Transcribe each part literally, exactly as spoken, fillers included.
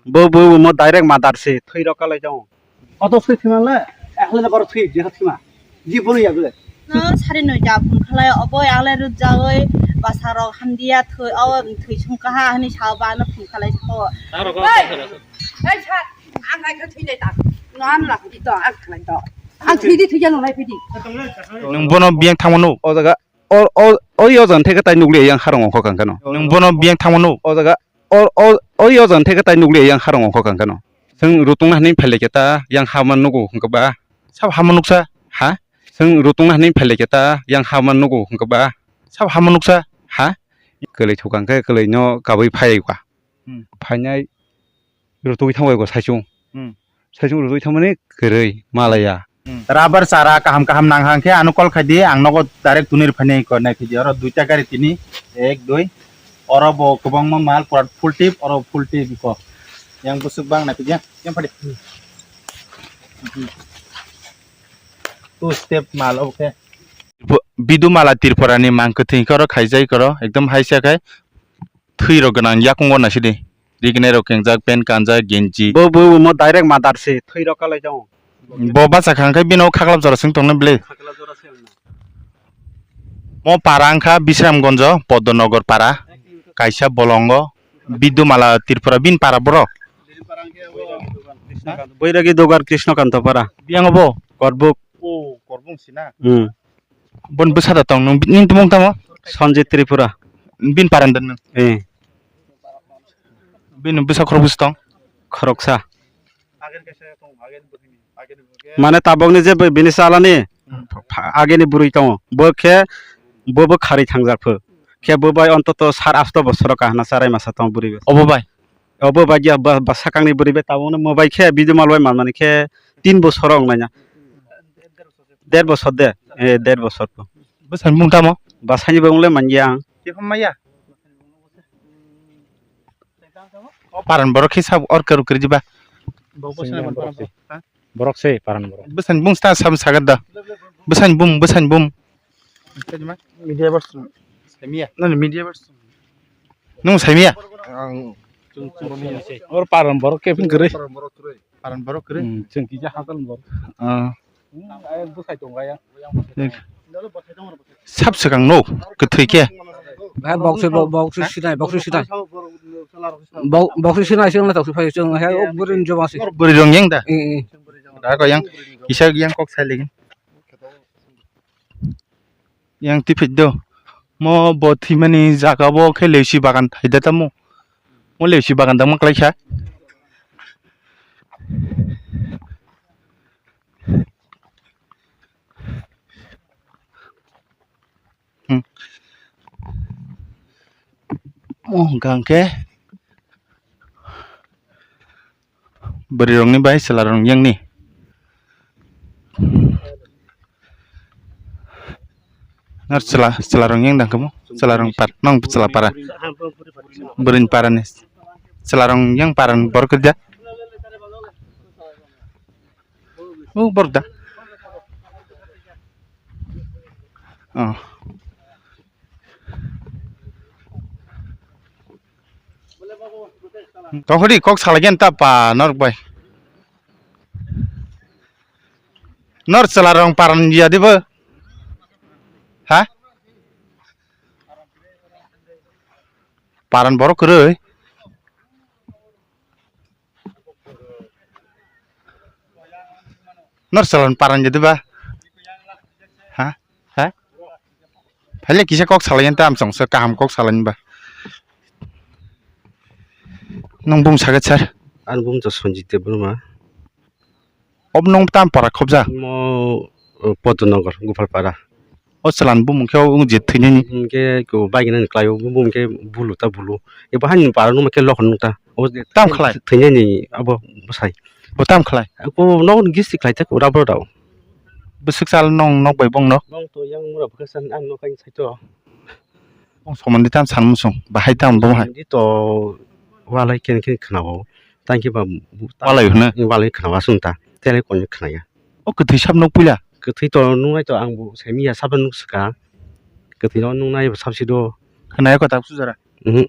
Bo bo mo direct madar se thwi rok kalai jao. Oto thwi thima le, ekhle na baro thwi je thima. Ji bono ya bole. No sari noi ja phun khalai obo ekhle rut jagoi basa rok hamdiya thwi o thwi sung kaha hani sa ba no phun khalai sa. Oi, oi sa, ang ai thwi le ta. No an la di to, ang khalai to. Ang thwi di thwi ja no lai phidi. Nung bono biyang thangmano. O jaga. O, o, o yojan theke tai nukliya yang harong ongkho kangkhe no. Nwng bono biyang thangmano. O jaga, o, o, o yojan theke tai nukliya yang harong ongkho kangkhe no. Chwng rutungna hwnwi phailai khe ta yang hama nugo hwnkhe ba. Sabo hama nuksa, ha? Chwng rutungna hwnwi phailai khe ta yang hama nugo hwnkhe ba. Sabo hama nuksa, ha? Kwlwi thukang khe kwlwino kabui phai ba. Hmm. Phainai rutugwi thangbai go saichung. Hmm. Saichung rutugwi thangmani kwrwi malaya. Hmm. Rubber chara kaham kaham nang hang khe ano call khai di, ang nogo direct tunir phainai ko nai phidi. Oro duita gari tini, ek, dui. Oro bo kwbangma mal pura full tip, oro full tip ko. Yang busuk bang nai phidi, yang phadi. Two step mal obo khe. Bo-, Bidumala Tripura ni mang kwthwi khe oro khaijai khe oro ekdom hai sa khai. Thwi rok gwnang yakungo naisidi. Rignai rok kengjak, pant kanjak, genji. Bo, bo, bo, mo direct madar se, thwi rok kalai jao. Bo bacha kha hwnkhe bino khaklap jora swng tongnai bwle. Khaklap jora se wngna. Mo para wngkha Bisramgonjo, Poddonogar para, kaisa bolongo, Bidumala Tripura, bini para borok. Boiragi Dogar Krishnakanta para. Biyang obo? Korbuk. O, Korbuk sina. Hmm. Bon bwsa da tong nung, nini tumung tamo? Sanjit Tripura. Bin paran dan nung? Eh. Bin bwsa khorok bwsa tong? Khoroksa. Mane tabokni je bai bini salani, hmm, pha-, ageni bwrwi tongo. Bo khe, bo bo khari thangjak pho. Khe bo bai ontoto sar asto bosoro kahna charai masa tong bwrwi bai. Obo bai? Obo bai ya ba, ba sakangni bwrwi bai tabokno mo bai khe video mal bai manmani khe tin bosoro wngnai na. Der bosor de, eh, der bosor to. Bwsani mung tamo? Bwsani bo wng le man ya ang. Tei hom maya? O paran borok khe sab or kar kar jiba. Bo bwsani borok se. Ha? Borok se paran borok. Bwsani bung sta sam sagat da. Bwsani bung, bwsani bung. Media bas. Samiya. Nani media bas. Nung samiya? Ang or paran borok khe phin kwrwi. Paran borok kwrwi. Paran borok kwrwi? Hmm, chwng kisa hatal borok. Ah. Hmm, ayang bwsai tongo ayang. Sab swkang no, kwthwi khe. Hai box se, bo-, box se sinai, box se sinai. Bo-, box se sinai, chwng na tok se phai, chwng hai, o bwrwi ni joma se. Bwrwi rong yang da? Eh, eh. Da ko yang, kisa yang kok sai lagi. Yang tipik do. Mo bo thwimani jaga bo khe leusi bagan thaida tamo. Mo leusi bagan tamo kwlaikha. Hmm. Mo hwnkha hwnkhe. Bwrwi rokni bai chwla rok yang ni. Nor chwla, chwla rok yang dang kamo? Chwla rok par, nong chwla para. Bwrwi para ni. Chwla rok yang para ni bor kida. Oh, bor da. Oh. Tongkhordi kok salai khe ta pa norok bai. Nor chwla rong paran ya dibo. Ha? Paran borok kwrwi. Nor salon paran jadi ba? Ha? Ha? Phale kisa kok salayan ta amsong se kaham kok salayan ba. Nung bung sagat sir. Ang bung to Sanjit Debbarma. Ob nung tam para khobja? Mo, uh, Potonagar, Gopalpara. O chwlan bumung khe o wng je thwinani. Bumung khe ko bagina ni klai o, bumung khe bulu ta bulu. Ebo hani para nung khe lokho nung ta. O je tam khlai? Thwinani abo bwsai. Bo tam khlai? Ko nok ni gisti khlai ta ko rabo rao. Bwswk chal nong nok bai bong no? Bong to yang mura bwkha san ang nok kain sai to. Bong somani tam san musung bahai tam bong hai. Di to walai ken ken khna o. Tang khe ba walai hwna? Walai khna o asung ta. Tele kon khna ya. O kwthwi sab nuk puila? Kwthwi to nungnai to ang bo saimi ya sabo nuk swka. Kwthwi no nungnai bo sabsi do. Khwnaya ko tak sujara? Mhm.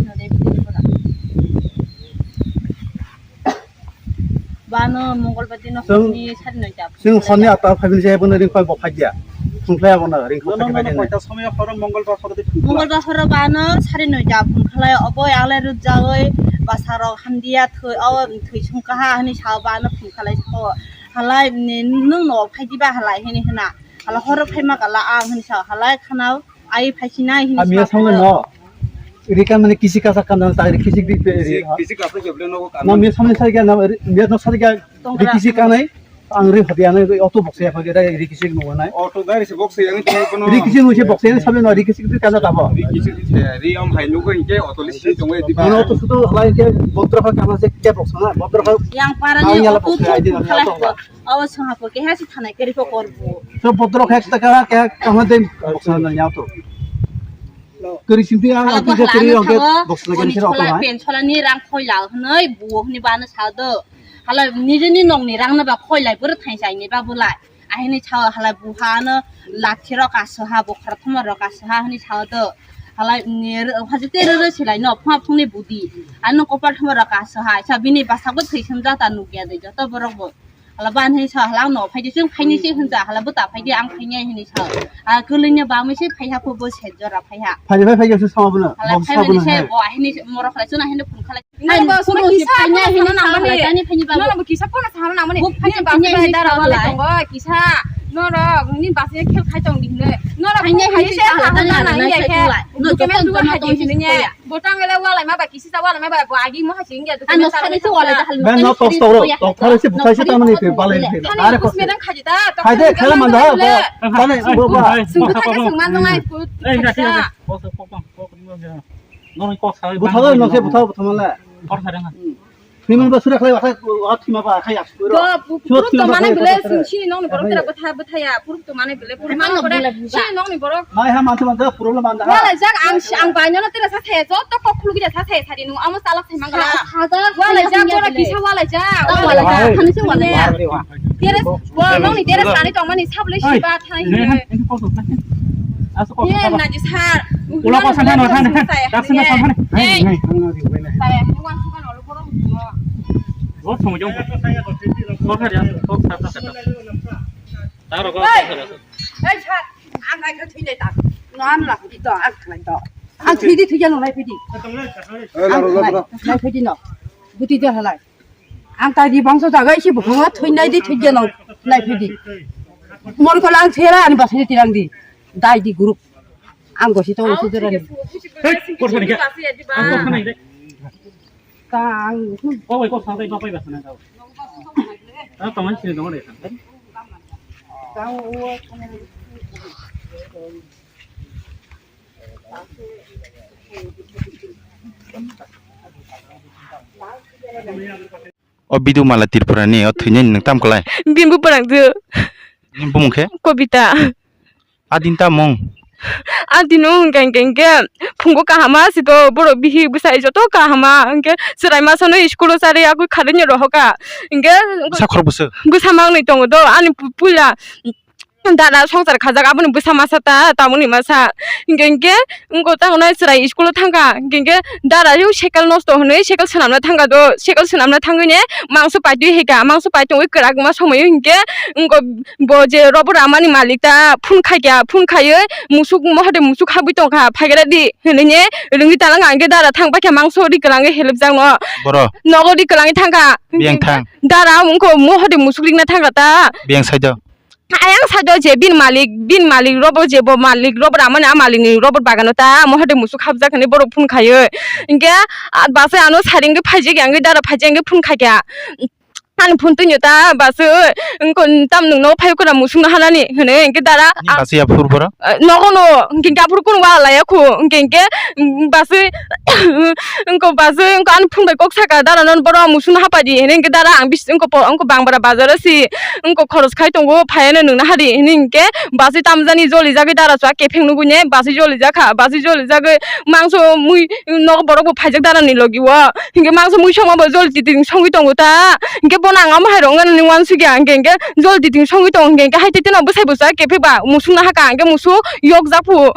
Krishna Dev Tripura. Bano Mongolbar dino Chwng, horni sari noita. Chwng horni atta phaibini je bono ring phai bo phai dia. Thungkhlai abono ring phai phai dia. Koita somoyo horo Mongolbar horo de thungkhlai. Mongolbar horo bano sari noita phungkhlai obo yagle rwjawi bwsarok hamdiya thwi o thwi sungkaha hwnwi sao bano phungkhlai sao. Halai nwng no phai diba halai hwnwi hwna. Hala horo phaima kala ang hwnwi sao halai khanao ai phaisinai hwnwi sao. Amiya songno no. Rika mane kisi kasa kana ta ri kisi bi pe ri. Kisi kasa ke bele nogo kana. Na mi samne sai ga na mi no sai ga ri kisi kanai. Ang ri hodi anai auto box ya phage ri kisi no nai. Auto gari se box ya ngi kono. Ri kisi no se box ya sabe no ri kisi bi kana ta bo. Ri kisi se ri am hai no ko inke auto li si tong di ba. Ano auto sudo lai ke botra kha kana se ke box na botra kha. Yang para ni auto khala. Awas ha po ke ha si thanai keri ko korbo. So botra kha ek taka ke kama de box na ya auto. Kiri simpi ang hala aku bo je hala kiri ano ang ke thago, box lagi boni sira chola, oto hai. Pen chola ni rang khoi la hwnwi buo hwnwi ba ano sao do. Hala nijeni nokni rang no ba khoi lai bwrwi thainsa ni ba bulai. Ahini sao hala buha ano lathi rok aso ha, bokhara thoma rok aso ha hwnwi sao do. Hala ni r-, hajik te rwrw silai no phunga phungni budi. Ano kopal thoma rok aso ha. Sa bini bwsakbo thwi sumjak ta nukya de joto borok bo. Hala ban hini sa hala no phai di chwng phai ni se hwnja hala buta phai di ang phai ni hini sa. A kwlwini bangwi se phai ha pho bo se jora phai ha. Phai phai phai se sama bwna. Hala phai ni se bo hini morok hala chuna hini phun khala. Nang bo suru kisa phai ni hini sa hala tani phai ni ba. Nang bo kisa phone sa hala namani. Phai ni ba phai dara wala tongo kisa. Norok ni bas ye khel khai tong di hini. Norok phai ni hini se hala tani na ni ya khe. No joto joto ma tong hini. Botang ele walai ma ba kisi sa walai ma ba bo agi mo hasi inge. Ano sari se walai ta hal. Ben no tok tok ro, tok thare se buthai se tamani pe balai pe. Are ko. Medang khaji ta. Khai de khela man da. Bale bo ba. Sung ta ke sung man ngai put. Ei ga kila. Kok kok kok kok. No kok sa. Buthai no se buthai buthai mala. Kor sa dang. Thwiman ba sura khlai ba khai, wa thwima ba khai as. Do, puruk to mane bele sing si nong ni borok tera bwtha bwtha ya, puruk to mane bele puruk mane bele si nong ni borok. Mai ha mantu mantu problem anda ha. Wala jak ang si ang bai no tera sa se jo to kok khulu gida sa se sari nu amo salak se mangala. Wala jak bora kisa wala jak. Wala jak khani se wala ya. Tera bo nong ni tera sani tong mani sable si ba thai. Ye na ji sar. Ulo ko sana no thane. Dasna thane. Hey. Hey. Hey, sir, ang ai khe thwi lai ta. No, ang la phi to, ang khlai to. Ang thwi di, thwi jano lai phi di. Ang khlai, lai phi di no. Buti de halai. Ang ta di bangso jaga isi bukhunga thwi nai di, thwi jano lai phi di. Mon ko lang thera ani basri tirang di. Dai di group. Ang gosi to usu jera ni. Hey, kor sani kya? Ang kor sani de. Kang. Kok bai kok santai bapai ba sana kau. Ah, taman sini dong deh. Kang. O Bidumala Tripura ni o thwinani nwng tam kwlai? Bini buprango. Bini bumung khe? Kobita. A din ta mung. A din wng khe, hwnkhe, hwnkhe phungo kaham ma si to, borok bihik bwsai joto kaham ma, hwnkhe chwrai masa no school o charwi yakwi kharwi no rohor kha, hwnkhe bwsa khorok bwswk? Bwsa mangnwi tongo do, ani pu-, puila dada swngchar khajak, aboni bwsa masa ta, tamoni masa, hwnkhe, hwnkhe wngkha tamo nai chwrai school o thang kha, hwnkhe, hwnkhe dada yo cycle nosto hwnwi cycle swnamna thang kha do, cycle swnamna thangwi ne mangso paitwi hai kha, mangso paitwi kwrak ma somoi hwnkhe, wngkha. Bo je robo ramani malik ta phone khai kha, phone khaiwi musuk mohode musuk habwi tong kha, phai gra di hinwi ne rwngwi ta lang kha, hwnkhe dara thang pai kha mangso ri kwlangwi helpjak no. Boro. Nogo ri kwlangwi thang kha. Biyang thang. Dara wngkha mohode musuk rikna thang kha ta. Biyang saido. Ayang saido je bini malik, bini malik robo je bo malik robo ramani a malikni robo bagano ta mohode musuk habjak hinwi borok phone khaiwi. Hwnkhe, ah, basa ano saringwi phaijak ya, hwnkhe dara phaijak ya, hwnkhe phone khai kha. Ani phone twi nyo ta, basi, oi, wngkha tam nwng no phai kura musung no hanani, hwnwi, hwnkhe dara, Ni ah, basi ya phur boro? Eh, nogo no, hwnkhe hwnkhe aphuru kunu wala laya khu, hwnkhe hwnkhe, mm, basi, wngkha basi, wngkha ani phone bai kok saka, dara no boro musung no hapadi, hwnwi hwnkhe dara ang bis, wngkha po, wngkha Bangbara bazar o si, wngkha khoros khai tongo, phai no nwng no hari, hwnwi hwnkhe basi tamjani joli jagwi dara chwla kepheng nugwi ne, basi joli jakha, basi joli jagwi mangso mui nogo borok bo phaijak dara ni logi o. Hinkhe mangsa mui songma bo jol titing songwi tongo ta. Hinkhe bono ang amo hai rok wngnani wansukya, hinkhe, hinkhe jol titing songwi tongo, hinkhe, hinkhe hai tei teno bwsai bwsa kephek ba musung nahaka, hinkhe musung yokjak phu.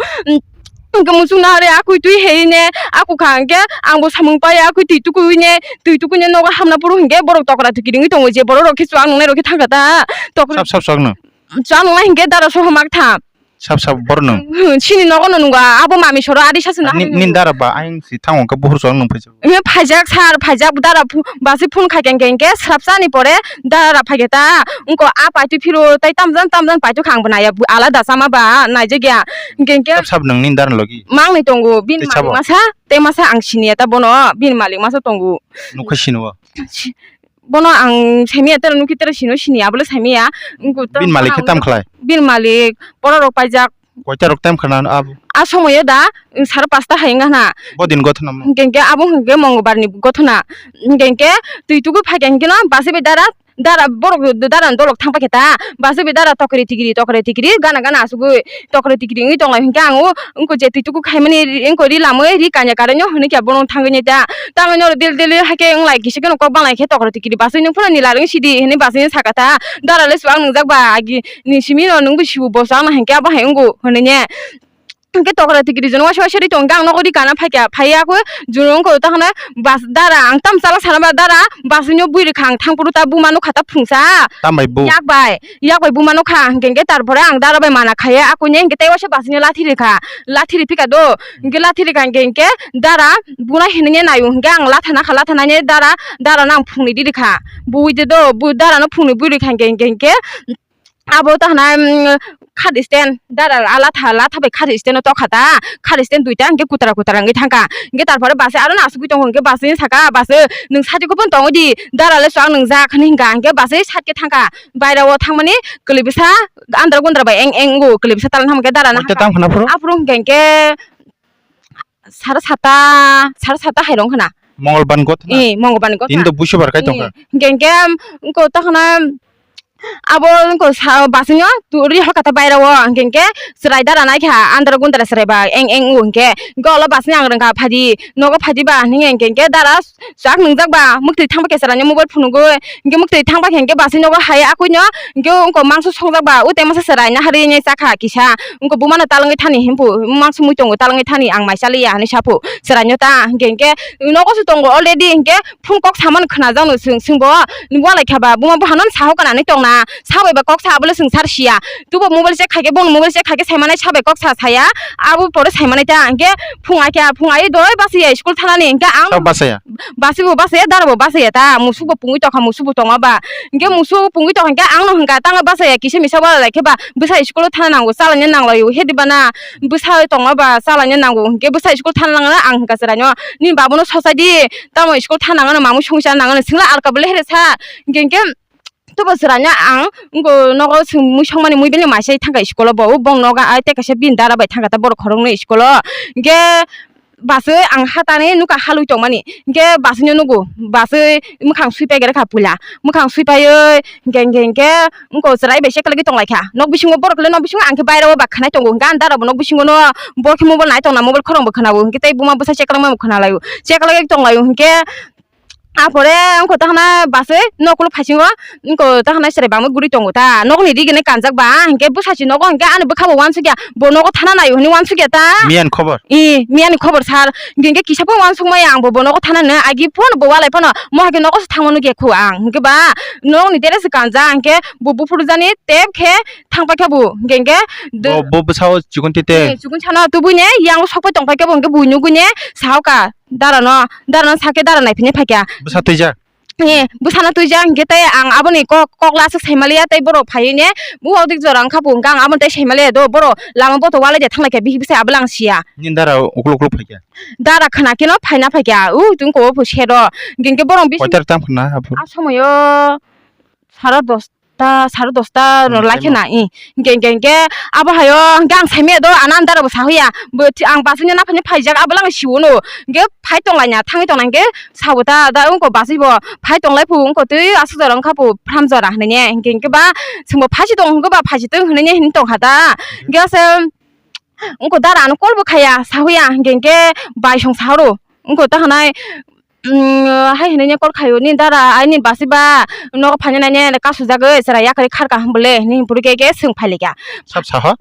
Hinkhe musung nahare akui twi heine, aku kha hinkhe ang bo samung pai akui twi tukuine, twi tukuine nogo hamna phuru hinkhe borok tokra tokiri wngwi tongo, je borok rok khe chuak nungnai rok khe thangkha ta. Tokra Sap sap sok no. Chuak nungnai hinkhe dara soho mak tha. Sap sap borno. Hmm, sini nogo no nungo, abo mami soro adi sasi na Ni, hari nin nungo. Dara ba ayang si thango ka buhur song nung phaisa. He phaijak sar, phaijak dara phu-, basi phone khai keng keng ke srapsa ni pore dara phai khe ta. Wngko a paitu phiro tai tamjan tamjan paitu khang bwnaya bu-, alada sama ba naijak ya. Keng ke Sap sap nung nin dara logi. Mang ni tongo bin Tei malik sabo? Masa, tei masa ang sini ya ta bono bin malik masa tongo. Nukha sini o. Si-, Bono ang saimaya tero nukhi tero sino sini abole saimaya. Wngkha to Bin malik khe ang tam khlai? Bin malik borok rok paijak. Koita rok tam khna abo? A somoyo da, saro pasta hai wngkha na. Bo din gothona mo? Hingke abo hingke Mongolbar ni gothona. Hingke twi tuku phai khe hingke no basi bai dara, dara borok dara dolok thang pakhe ta. Basi bai dara tokri tikri, tokri tikri, gana gana asugui. Tokre tikri wngwi tonglai hinkhe ang o wngkha je twi tuku khaimani ri-, wngkha ri lamwi ri kanya kare nw hwnwi khe bono thangwi nai ta. Tangwi nw del del hai khe wnglai kisa kheno kok banglai khe tokre tikri baswi nw phano nila rwng sidi hwnwi baswi nw saka ta. Dara le swk nwngjak ba agi ni simi no nwng bo sibu bosa wngna hinkhe abo hai wngo hwnwi ne. Hinkhe tokre tikri jono waisa waisa ri tong khe ang nogo ri kana phai kha phai ya khe jono wngkha ta hwnwi bas dara ang tam chala sana ba dara baswi nw bui rwkha ang thang phuru ta buma nw kha ta phungsa. Tam bai bo? Yak bai. Yak bai buma nw kha, hinkhe, hinkhe tarpore ang dara bai mana khaiya, akuni hinkhe tei waisa basingni lathi rikha, lathi riphikha do, hinkhe lathi rikha hinkhe, hinkhe dara buna hinwi naio, hinkhe ang latha nakha, latha nani dara, dara no ang phungni di rikha, bui de do, bu dara no phungni bui rikha hinkhe, hinkhe, hinkhe abo ta hwnai, mm, khadi stand, dara a latha, latha bai khadi stand o tokha ta, khadi stand duita hinkhe kutra kutra wngwi thangkha, hinkhe tarpore base aro no asugwi tongo, hinkhe base saka base nwng sati khe phano tongo di, dara le swk nwngjak hinwi hinkha, hinkhe base sat khe thangkha. Baira o thangmani kwlwi bwsa andra gundra bai eng eng wngo, kwlwi bwsa talna thangma khe dara na Koita hakha. Tam khna phuru? Aphuru hwnkhe hwnkhe sara sata, sara sata hai rong khna. Mongolbar ni gothona? Eh, Mongolbar ni gothona. Tini to buisobar kai tongkha. Eh, hwnkhe hwnkhe wngko ta khna abo wngko sa basingno turi hakha ta baira o hwnkhe hwnkhe chwrai dara nai kha andra gundra chwrai ba eng eng wngo hwnkhe hwnkhe olo basing ang rwngkha phadi nogo phadi ba hinwi hwnkhe hwnkhe dara Chak nwngjak ba, mwktwi thangba khe chwraino mobile phunugwi, hinkhe mwktwi thangba khe hinkhe bwsai nogo hai akwino, hinkhe wngkha mangso songjak ba, o tei masa chwraino hari nai chakha kisa, wngkha bumano talangwi thani hinphu, mangso mui tongo talangwi thani ang mai chaliya hinwi saphu chwraino ta, hinkhe hinkhe nogo se tongo already, hinkhe phone kok samani khwnajakno chwng, chwngbo walai kha ba, buma bohano saho kanani tongna, sabai ba kok sa abole chwng sar siya, tubo mobile check khai khe bono mobile check khai khe saimanai sabai kok sa saya, abo pore saimanai ta, hinkhe phung ai kha, phung ai doi basiya school thanani, hinkhe ang Sok basiya? Basi bo basa ya, dara bo basa ya ta, musuk bo pungwi tokha, musuk bo tongma ba. Hinkhe musuk pungwi tokha hinkhe ang no hinkha, tangwi basa ya, kisa misa wala lai khe ba, bwsa school o thana nango, chalaina nang laio, he diba na, bwsa tongma ba, chalaina nango, hinkhe bwsa school thana nang na ang hinkha chwraino, nini babu no sochai di, tamo school thana nang no, mamui songwi cha nang no, singla alka bo le here sa, hinkhe, hinkhe, Tobo chwraino ang wngkha nogo chwng mui songmani mui belai maisai thangkha school o bo, bong nogo ai tei kaisa bini dara bai thangkha ta borok khoroknwi school o. Hinkhe bachwi ang hatani nukha halwi tongmani, hinkhe bachwino nugo, bachwi mwkhang swi paigerkha puila, mwkhang swi paiwi hinkhe, hinkhe, hinkhe wngkha chwrai bai chekalagwi tonglaikha nok bisingo, borok le nok bisingo, ang khe baireo ba khwnai tongo, hinkhe ani dara bo nok bisingono bo khe mobile nai tongna, mobile khorang bo khwnao, hinkhe tei buma bwsa chekalangma bo khwnalaio, chekalagwi tonglaio hinkhe. Apore wngkha tahana bachwi nokulo phaisingo wngkha tahana chwrai bangma guri tongo ta, nokni ri gini kanjak ba, hinkhe bwsai se nogo hinkhe ani bwkha bo uansukya, bo nogo thana naio hinwi uansukya ta. Miyani khobor? Ee, miyani khobor sir, hinkhe kisa phano uansuk maya ang bo, bo nogo thana hinwi agi phano bo walai phano, mo hai khe nogo se thangma nukya khu ang, hinkhe ba nokni tere se kanjak, hinkhe bo buphuru jani tep khe thang paikha bo, hinkhe, hinkhe Bo, bo bwsao chikon tete? Ee, chikon sana tubui ne, yang sokpai tong paikha bo, hinkhe bui nugui ne, sahoka. Dara no, dara no sakhe dara naiphine phaikha. Bwsa twijak? Eh, bwsano twijak hinkhe tei ang aboni kok, kok lasuk saimaliya tei borok phaiwi ne, bo odik jora wngkha bo, hinkhe ang abono tei saimaliya do, borok lama boto walai de thanglaikha, bihik bwsai abola ang siya. Nini dara ukluk ukluk phaikha? Dara khna kheno phaina phaikha, u tungko o pho sero, hinkhe borok bising. Koitar tam khna aphuru? A somoyo Saro dosta, saro dosta no Hmm, laikhe temo. Na, i. Hingke, hingke, hingke, abo hayo, hingke ang saimaya do, ano ani dara bo sahoya. Bo thi-, ang bus ni naphani phaijak, abo lang siwono. Hingke phai tonglaina, thangwi tongna, hingke sabo ta, da wngko bus bo phai tonglai phu, wngko twi aswk jora wngkha phu, phram jora hinui ne. Hingke, hingke ba, chwngbo phaisi tong, hingke ba phaisi tong hinui ne, hinui tongkha ta. Hingke se, wngko dara ano call bo khaya, sahoya, hingke, hingke, bai song sahoro. Wngko ta hinui, Mm, hai hinui ne call khaio, "Nini dara, ai nini bus ba nogo phaina nai ne kasujagwi chwrai yakarwi kharka hwn bole," hinui hwnphuru khe, khe swng phailikha. Sab saha?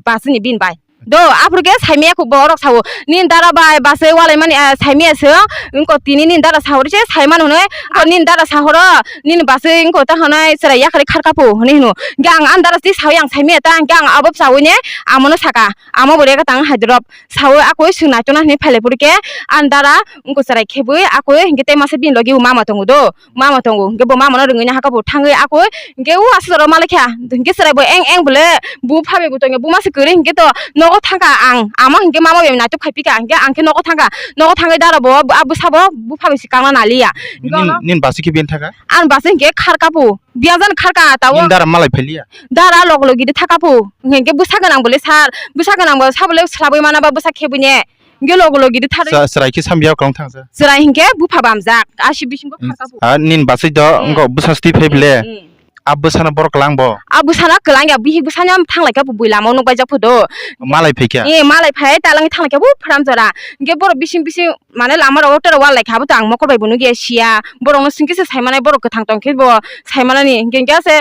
Bus ni bini bai. Do, aphuru khe saimaya khe borok sao, "Nini dara bai bus walai mani, ah, saimaya swng, wngko tini nini dara sahoro se saimano hinui, wngko nini dara sahoro, nini bus wngko ta hinui chwrai yakarwi kharka phu," hinui hwno. Hingke ang ani dara twi sawi ang saimaya ta, hingke ang abo sawi ne amono saka, amo bo rega tang hai drop. Sawi akoi swng naitukna hinui phailai phuru khe ani dara wngko chwrai khebwi akoi hinkhe tei masa bini logi bo mama tongo do, mama tongo hinkhe bo mamano rwngwi nahaka bo thangwi akoi hinkhe o aswk jora malaikha hinkhe chwrai bo eng eng bole bo phabai bo tongya bo masa kwrwi hinkhe to nogo thangkha ang ama hinkhe mama bai naituk phai phikha hinkhe ang khe nogo thangkha nogo thangwi dara bo a bwsa bo bupha bai se kangna naliya. Nini basi khe bini thangkha? Ani basi hinkhe kharka bo. Biyang jani kharka tao. Nini dara malai phailiya? Dara log logi de thaka phu. Hinkhe bwsa gwnang bole sar. Bwsa gwnang bo sabole swlabwi mana ba bwsa khebwi ne. Hinkhe log logi de thar. Sa-, chwrai khe sambiya kwlwng thangsa. Chwrai hinkhe bupha bamjak. Asi bisingo kharka phu. Ah, nini basai do, hmm, wngkha bwsa sitwi phai bole. Hmm. A bwsano borok kwlang bo? A bwsano kwlang ya, bihik bwsano thanglai kha phu bui lama o nukbaijak phu do. Malai phaikha? Eh, malai phai talangwi thanglai kha phu phram jora. Hinkhe borok bising bising Mane lama rogo tere wal laikha, abo to ang mokol bai bo nugya siya. Borok no singkisa sai manai, borok kwthang tong khe bo sai manani. Hinkhe hinkhe se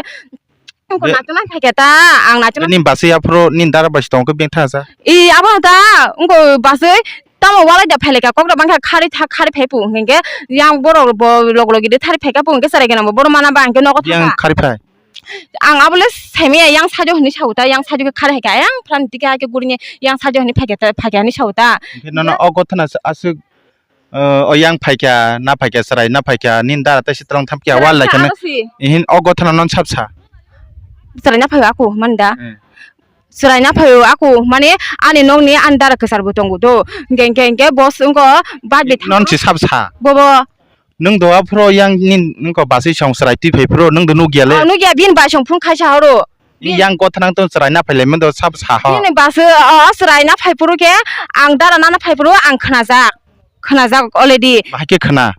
wngkha naitona phaikha ta, ang naitona. Nini basi aphuru nini dara basi tong khe beng tha sa. I abo ta wngkha basi tamo walai da phailai kha, kok rok bangkha khari tha, khari phai phu hinkhe yang borok bo log logi de thari phaikha phu hinkhe chwrai gana bo borok mana ba hinkhe nogo thangkha. Yang khari phai? Ang abole saimaya yang sajo hinui sao ta, yang sajo khe khare hai khe ayang phrang tike hai khe gurine yang sajo hinui phaikha ta, phaikha hinui sao ta. Hinkhe nono o gothana aswk, o yang phaikha, na phaikha, chwrai na phaikha, nini dara tei se twlang tham khe wal lai khe. Ihin o gothana non sab sa. Chwrai na phaio aku mani da. Hmm. Chwrai na phaio aku mani ani nokni ani dara kwchar bo tongo do. Hinkhe, hinkhe, hinkhe boss wngko bad de non si sab sa. Bobo. Nwng do aphuru yang nin nwng ko basui song chwrai twi phai phuru nwng do nukya le? Oh, nukya, bini bai song phone khaisa horo. Yang kotha nang tong chwrai na phai lai mendo sab sa ho. Bini basui, oh, chwrai na phai phuru khe ang dara nana phai phuru ang khnajak. Khnajak already. Bahai khe khna?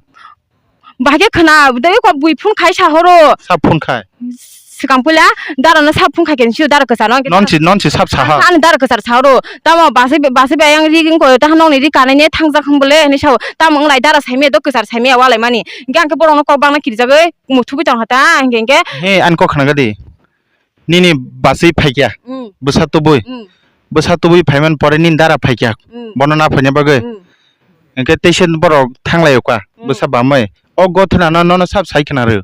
Bahai khe khna, dei ko bui phone khaisa horo. Sab phone khai? Swkang puila dara no sab phone khai khe nisi dara kwchar no. Non si, non si sab sa ha. Ani dara kwchar sa ro. Tamo basi, basi bai yang ri ko ta nong ni ri kanai ne thangjak hwn bole hinui sao. Tamo wng lai dara saimaya do kwchar saimaya walai mani. Hinkhe ang khe borok no kok bangna kirijagwi muthubui tong kha ta hinkhe hinkhe. He ani kok khna gadi. Nini basi phaikya. Mm. Bwsa tubui. Mm. Bwsa tubui phaiman pore nini dara phaikya. Mm. Bono na phaina bagwi. Mm. Hinkhe teisa borok thanglai o ka. Mm. Bwsa bamwi. O gothana no, nono sab sai khna rw.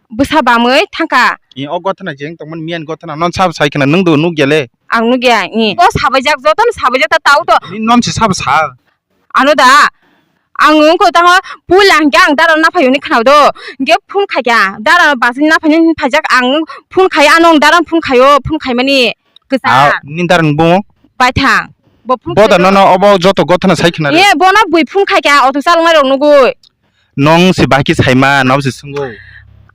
Bwsa bamwi thangkha. I o gothana jeng tongmani miyan gothana non sab sai khna nwng do nukya le? Ang nukya, i. O sabaijak, jotono sabaijak ta tao to. Ni non se sab sa. Ano da, ang wngkha tamo puila hinkhe ang dara naphai hwnwi khna do. Hinkhe phone khaikha, dara basini naphai hwnwi phaijak ang phone khai, ano dara phone khaio, phone khaimani kwchar. Ni dara ni bung? Baithang. Bo phone khaio. Bo da nono obo joto gothana sai khna re? Ye, bono bui phone khaikha, auto chalongnai rok nugui. Nong se bahai khe saima, nabo se swngo.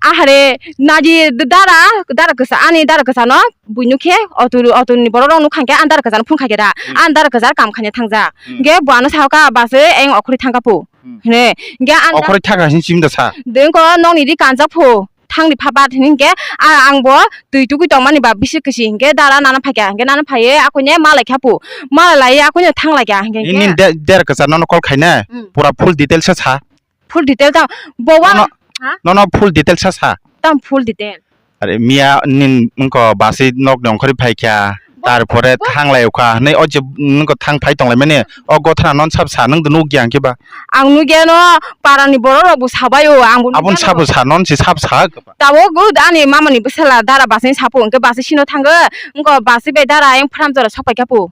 Ahare, naji dara, dara kwsa, ani dara kwsa no, buino khe, auto, auto ni borok rok nukha khe, ani dara kwsa no phone khaikhe da, hmm, ani dara kwsa kam khaina thangjak. Hmm. Ge bo ano sao ka, bus eng okhorwi thangkha phu. Hmm. Hine, ge ani okhorwi thangkha sin sim da sa. Dengko nong ni ri kanjak phu, thang ni pha bat hini ge, a ang bo twi tugui tongmani ba bisi kisi hingke dara nana phaikha, hingke nana phaiye akoine malai kha phu, malai laiye akoine thanglai kha, hingke. Ini de-, dara kwsa nono call khaina, hmm, pura full details sa sa. Full detail ta bo wa. Nono, ha? Nono full detail sa sa. Tam full detail. Are miya nin wngko basi nok ni ongkhorwi phaikha. Bo-, tarpore bo- thanglai okha hwnwi o je wngko thang phai tonglai mani o gothana non sab sa nwng do nukya hwnkhe ba. Ang nukya no para ni borok rok bo sabai o ang bo nukya no. Aboni sabo sa non si sab sa. Tabuk ani mama ni bwsala dara basi sapo hwnkhe basi sino thango wngko basi bai dara ayang pharam jora sok pai kha po.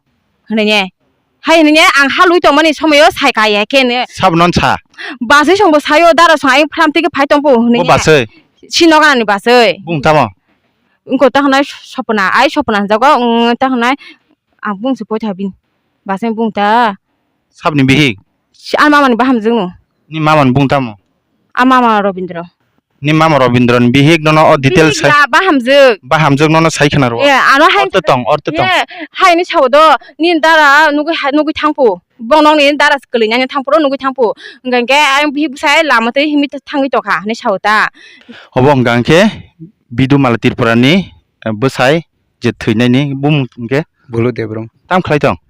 Hwnwi ne. Hai hwnwi ne ang ha lui tongmani somoyo sai kaya khe ne. Sabo non sa? Basui songbo sayo dara song ayung phram tike phai tongpo hwnwi ne. Bo basui? Si noganani basui. Bung tamo? Wngko ta hwnai sopona, ai sopona hwnjago, wng ta hwnai ang bung se poitha bini. Basui bung ta. Sabni bihik? Si ani mamani bahamjwkno. Ni mamani bung tamo? A mama Robindra. Ni mama Robindra ni bihik nono o detail Bihik sai. Ya, ba hamjwk. Ba hamjwk nono sai khna rwo. Ye, ano hai Orto tong, orto tong. Ye, hai ni sao do, ni dara nugwi ha-, nugwi thangpo. Bong nong ni dara kwlwi nani thangpo, nugwi thangpo. Hwnkhe ang bihik bwsai lama twi himwi thangwi tokha, hinwi sao ta. Obo hwnkha hwnkhe Bidu Mala Tripura ni, eh, bwsai je thwinai ni bumung hwnkhe. Bulu Debrum. Tam khlai tong?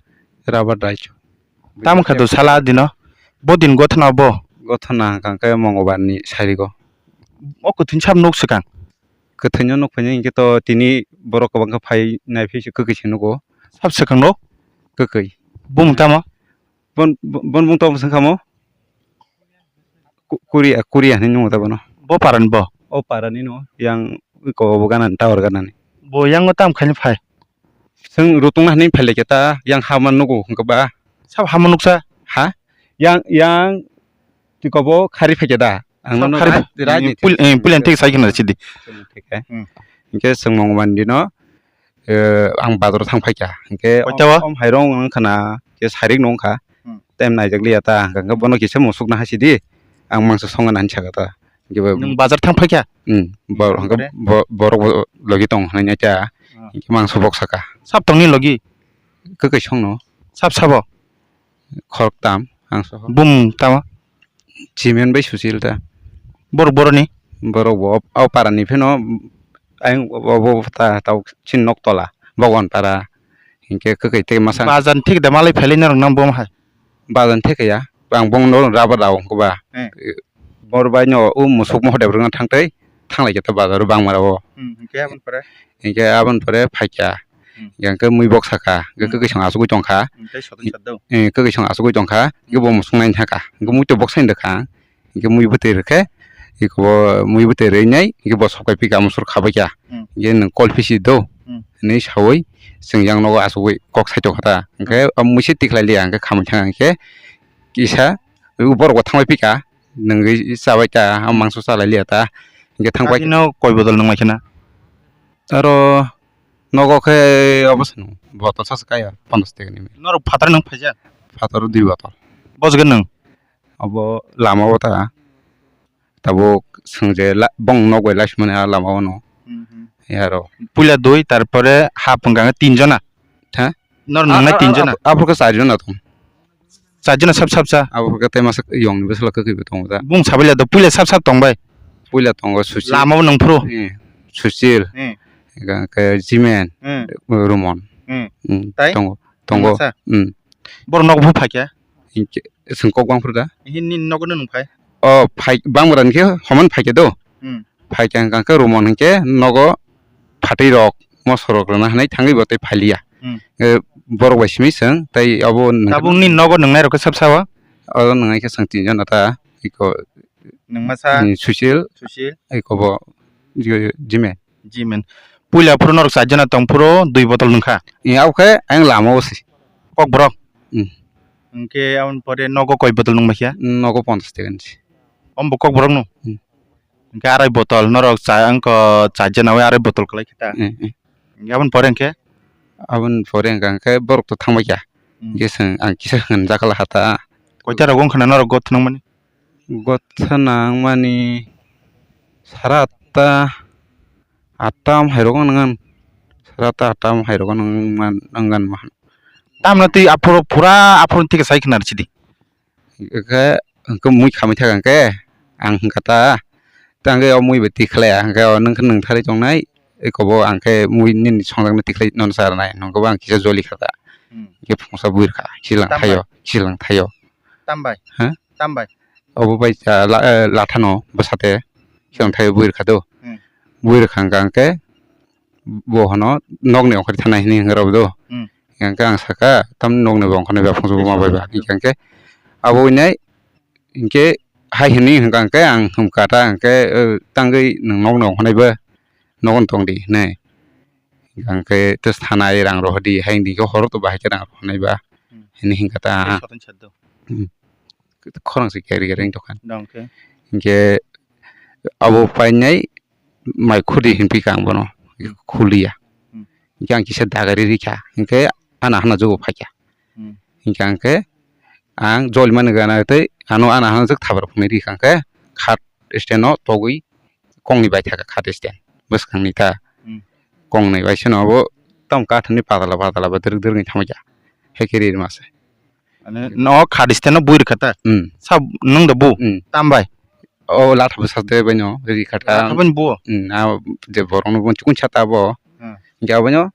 Rabar Raichu. Tam kha do sala dino. Bo din gothona bo. Gothona hwnkha khe Mongobar ni sarigo. O kwthwini sab nuk swkang. Kwthwino nuk phai hinkhe to tini borok kwbangkha phai naiphai se kwkwi se nugo. Sab swkang no? Kwkwi. Bumung tamo? Bon, bon, bon bumung tamo swngkha mo? Ku-, Kuria, Kuria hinwi nungo ta bono. Bo parani bo? O parani no, yang iko bo ganani, tower ganani. Bo yango tam khaini phai? Chwng rutungna hinwi phailai khe ta, yang hama nugo hwnkhe ba. Sab hama nuksa? Ha? Yang, yang tiko bo khari phaikhe da. Ang nono khari raj-, rajni pul-, eh, pulian thik sai khna sidi. Thik hai. Hmm. Hinkhe chwng mong mandi no, eh, ang bazar thang phaikha. Hinkhe om, om hairong wng khna, khe sarik nung kha. Hmm. Tem naijak liya ta, hwnkhe bono kisa musuk na hasidi. Ang mangsa songa nani saka ta. Hinkhe bo nwng bazar thang phaikha? Hmm. Bor-, hinkhe bo-, borok bo logi tong hinwi kha. Hmm. Hinkhe mangsa bok saka. Sab tongni logi? Kwkwi songno. Sab sabo? Khoroktam ang soho. Bumung tamo? Chimen bai Susil ta. Borok boroni? Borok bo o parani pheno ayang bo ta tau chin nok tola Bhagwan para. Hinkhe kwkwi tei masa. Bazan thik da malai phailai norok nang bom hai. Bazan thik ya. Ang bong no raba rao ko ba. Hmm. Bor bai no o musuk moho debra thang tei thanglai khe ta bazar bangmara o. Hmm, hinkhe aboni pore? Hinkhe aboni pore phaikha. Hmm. Yang khe mui bok saka, hwnkhe kwkwi song asugwi tongkha. Hmm, tei sodo sado. Eh, kwkwi song asugwi tongkha, hwnkhe bo musuk nai thangkha. Hwnkhe mui to bok sai rwkha. Hwnkhe mui bwtwi rwkhe, iko bo mui bwtwi rwinai, hwnkhe bo sokai phika musuk khabaikha. Hmm. Hwnkhe nwng call phisi do, hmm, hinwi saui chwng yang nogo asugwi kok sai tongkha ta. Hwnkhe, hmm, o mui se tikhlai liya, hwnkhe khamwi thangkha, hwnkhe kisa borok bo thangbai phika, nwngwi chabai ta, o mangso chalai liya ta. Hwnkhe thangbai. Agino koi bodol nwng lai kheno? Aro nogo khe obo se nung botol sa se kaya ponchash taka ni. Norok phatar nung phaijak? Phatar dui botol. Bojgwi nung? Obo lama o ta. Tabuk swng je la-, bong nok bai laismani a lama o no. Hmm, hmm. Yaro. Puila dui, tarpore hap wngkha khe tin jona. Ha? Nor nungnai tin jona? Aphuru khe char jona tong. Char jona sab sab cha. Abo khe tei masa yong ni bwsala kwkwi bo tongo da. Bung sabai le do puila sab sab tong bai. Puila tongo Suchil. Lama bo nung phuru. Eh, Suchil. Eh. Ga-, ga-, Jimen. Eh. Rumon. Eh. Hmm, tai? Tongo. Tongo. Masa? Hmm. Bor nok bu phai khe? Hinkhe, chwng kok bang phuru da. Hin ni nok no nung phai? O, phai, bang bwrani khe homan phai khe do. Hmm. Phai khe hwnkha khe Rumon hinkhe nogo phatwi rok, moso rok rwna hinwi thangwi bo tei phai liya. Hmm. Eh, borok bai simi chwng tei abo nwng. Tabuk ni nogo nwngnai rok khe sab sao? Oro nwngnai khe chwng tin jona ta, iko. Nwng masa? Hmm, Suchil. Suchil. Iko bo, Ji-, Jimen. Jimen. Puila phuru norok char jona tong phuru dui botol nwng kha? Eh, abo khe ayang lama o se. Kokborok? Hmm. Hwnkhe aboni pore nogo koi botol nwng bai kha? Nogo ponchash taka ni se. Om bo Kokborok no? Hmm. Hwnkhe arai botol norok cha wngkha, char jona bai arai botol kwlai khe ta. Eh, eh. Hwnkhe aboni pore hwnkhe? Aboni pore hwnkha hwnkhe borok to thangbai kha. Hmm. Hwnkhe chwng ang kisa hwnjak kha ta. Koita rok wngkha na norok gotha nangmani? Gotha nangmani sara atta, atta am hai rok wng nang, sara atta, atta am hai rok wng nang man, wng nang man. Tamno twi aphuru pura aphuru thik sai khna rw sidi. Hwnkhe, hwnkhe mui khamwi thaka hwnkhe, ang hwnkha ta, tangwi o mui bai tikhlaiya, hwnkhe o nwng khe nwng tharwi tongnai, eko bo ang khe mui nini songjakno tikhlai nono cha rwnai, nokho bo ang kisa joli kha ta. Hmm. Hwnkhe phungsa bui rwkha, kichilwng thaio, kichilwng thaio. Tambai? Ha? Tambai? Obo bai cha la-, eh, lathano bwsate, kichilwng thaio bui rwkha do. Hmm. Bui rwkha hwnkha hwnkhe, bo hano nokni ongkhorwi thanai hinwi hwnwi rw do. Hmm. Hwnkhe ang sakha, tamni nokni bo ongkhornai ba phungsa buma bai ba. Hwnkhe abo wngnai, hwnkhe hai hwnwi hwnkha hwnkhe ang hwnkha ta hwnkhe, eh, tangwi nwng nokni ongkhornai ba, nokni tong di hinwi. Hwnkhe tei thanai rang rohor di, hai hwnkhe horo to bahai khe rang rohornai ba, hmm, hinwi hwnkha ta. Tei soton sat do. Hmm. Khorang se keri keri wng tongkha. Dong khe. Hwnkhe abo painai mai khudi hinphi kha ang bono, hmm, khuliya. Hmm. Hwnkhe ang kisa dagari rikha, hwnkhe ana hana jugo phaikha. Hmm. Hwnkhe ang khe ang joli mani gana tei ano ana hana jwk thabar phunui rikha, hwnkhe khat stand o togwi kongni bai thaka kha distance bwskangni ta. Hmm. Kongnwi bai seno abo tam kathwrni patala patala ba dwrwk dwrwk wngwi thangbaikha. Haikhe ri rwma se. Mane no kha distance no bui rwkha ta? Hmm. Sa nwng da bu? Hmm. Tam bai? O latha bwsa de baino ri kha ta. Latha baino bu? Hmm, a je borokno bo chukun sa ta bo. Hmm. Hinkhe abono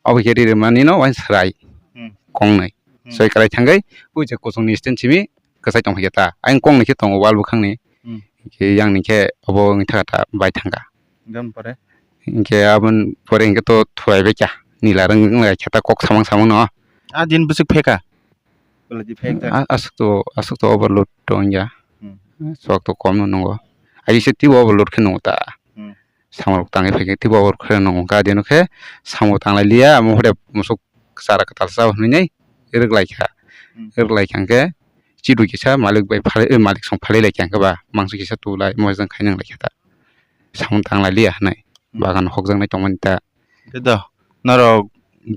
abo khe ri rwmani no wain swrai. Hmm. Kongnwi. Hmm. Soi kwlai thangwi, o je kuchukni stand simi kwchai tongphai khe ta. Ayang kongni khe tongo wall bwkhakni. Hmm. Khe yang ni khe obo wngwi thaka ta bai thangkha. Gan pore? Hinkhe aboni pore hinkhe to thuwai bai kha. Nila rwng wng lai kha ta kok samang samang no. A din bwswk pheka? Belai di phek ta? A-, aswk to, aswk to overload to wngya. Hmm. Swk to kom no nungo. Ai se teibo overload khe nungo ta. Hmm. Samung rok tangwi phai khe teibo overload khe nungo. Kha dino khe samung tanglai liya, amo hwde musuk chara kwtal cha hwnwi nai rwk lai kha. Hmm. Rwk lai kha hwnkhe chidu kisa malik bai phalai, eh, malik song phalai lai kha hwnkhe ba mangso kisa tu lai mojang khai nang lai kha ta. Samung tang lai liya hwnwi. Hmm. Bagan hokjaknai tongmani ta. Khe do, norok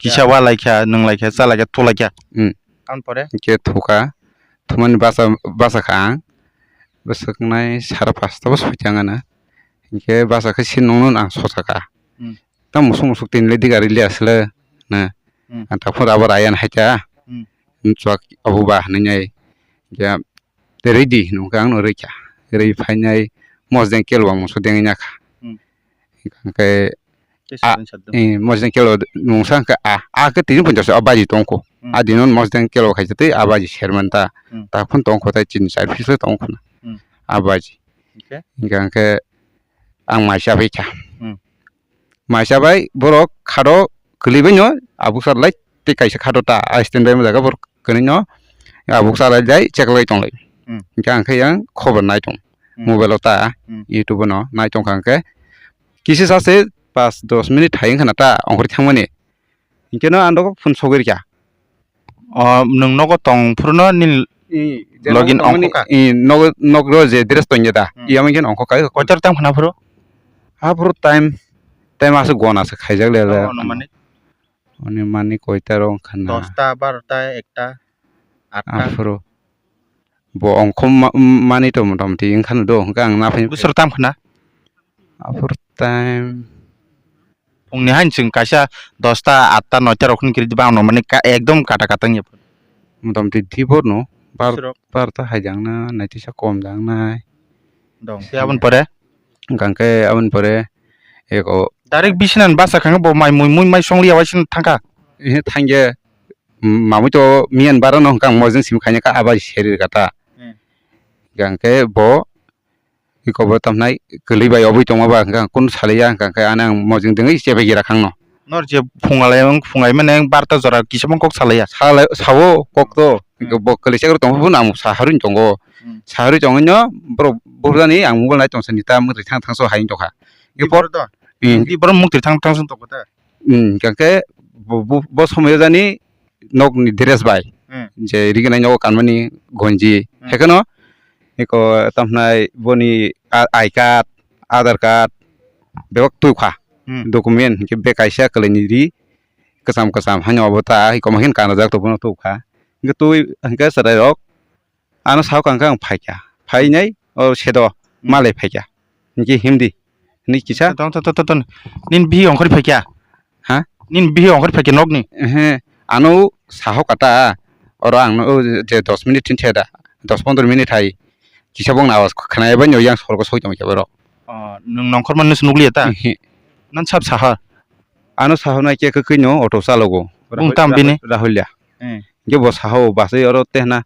kisa wa lai kha, nwng lai kha, cha lai kha, thu lai kha. Hmm. Aboni pore? Hwnkhe thu kha, thumani bacha, bacha kha ang. Bwswk nai sara pasta bo soi kha ang ano. Hinkhe bacha khe sin nung nung ang sosa kha. Hmm. Tamo musuk musuk tini le diga rili asle na. Hmm. Ang takhuk abo raya hai ta. Hmm. Chwk abo ba hinwi nai. Ya ready hinwi ang no rikha. Rwi phainai mosdeng kelo ang musu dengya kha. Hmm. Hingke Tei a, sotong sotong. Eh, mosdeng kelo mungsa hingke a, a ke tini ponchas a baji tongko. Hmm. A dinon mosdeng kelo khaisa tei a baji serman ta. Hmm. Takhun tongko tai chini char piece tongko na. Hmm. A baji. Hingke? Hingke hingke ang maisa bai kha. Hmm. Maisa bai borok khado kwlwi bai no abuk sar lai tei kaisa khado ta a stand bai ma jaga borok kwrwi no abuk sar lai jai check lai tong lai. Hmm. Hingke ang khe yang khobor nai tong. Hmm. Mobile o ta, hmm, YouTube no nai tong kha hingke kisa sa se pas dos minute hai wngkha na ta ongkhorwi thangmani. Hingke no ang dogo phone sogwi rikha. O, nwng nogo tong phuru no nini login ongkha? I, nogo, nogro je dress tongya da, hmm, iya mungkin ongkha kai. Kotor tang phana phuru? Ha phuru time, time aswk gona se khaijak le le. Oh, no mani. Oni mani koita ro wngkha na? Dosta, barota, ekta, atta. Aphuru. Bo ongkho ma-, mani to motamoti wngkha no do, hwnkhe ang naphai. Bwswk tam khna? Aphuru time. Phungni hain chwng kaisa dosta, atta, noita rok hwn kiri diba ang no mani ka-, ekdom kata kata wngya. Motamoti dibor no, bar-, bwswk rok? Barta hai jang na, naitisa kom jang nai. Dong, tei aboni pore? Hwnkhe aboni pore eko. Direct bisina ni basa khe bo mai mui mui mai song liya waising thangkha. Ehe thangye, mamui to miyan bara no hwnkha ang mojeng simi khaina kha abai seri rwkha ta. Hmm. Hwnkhe bo eko bo tamnai kwlwi bai obwi tongma ba hwnkha ang kunu salaiya hwnkha khe ani ang mojeng dengwi chebai gira khang no. Nor je phungalai ang phungai mane ang barta jora kisa bang kok salaiya. Salai sao kok to. Hmm. Bo kwlwi chakra tong phuru ang saharwi tongo. Hmm. Saharwi tongwi no borok buphurani ang mobile nai tong sani ta mwtwi thang thang so hai tongkha. Di borok to? Hmm. Di borok mwtwi thang thang so tongkha ta? Hmm, hwnkhe bo, bo, bo somoyo jani nokni dress bai. Hmm. Je riginai nogo kanmani gonji. Hmm. Hekheno eko tamhnai boni a-, I card, Aadhaar card, bebak tubukha. Hmm. Document hwnkhe bag kaisa kwlaini ri kwcham kwcham haino obo ta hai komakhe kanajak tongphano tubukha. Hwnkhe twi hwnkhe chwrairok ano sao kangkhe ang phaikha. Phainai o sedo, hmm, malai phaikha. Hwnkhe himdi. Hwnwi kisa. Ton, ton, ton, ton, ton. Nini bihi ongkhorwi phaikha? Ha? Nini bihi ongkhorwi phaikha nokni? Ehe. Ano saho kata. Oro ang no je dos minute thin theda. Dos pondro minute hai. Kisa bongni awas khnaya bai no yang sorgo soi tongkha borok. Oh, nwng nongkhor manwi se nukliya ta? Ehe. Nan sab saha? Ano saho nai khe kwkhwino auto chalogo. Bung tam bini? Rahul, Rahulya. Eh. Hwnkhe bo saha o bachai oro tehna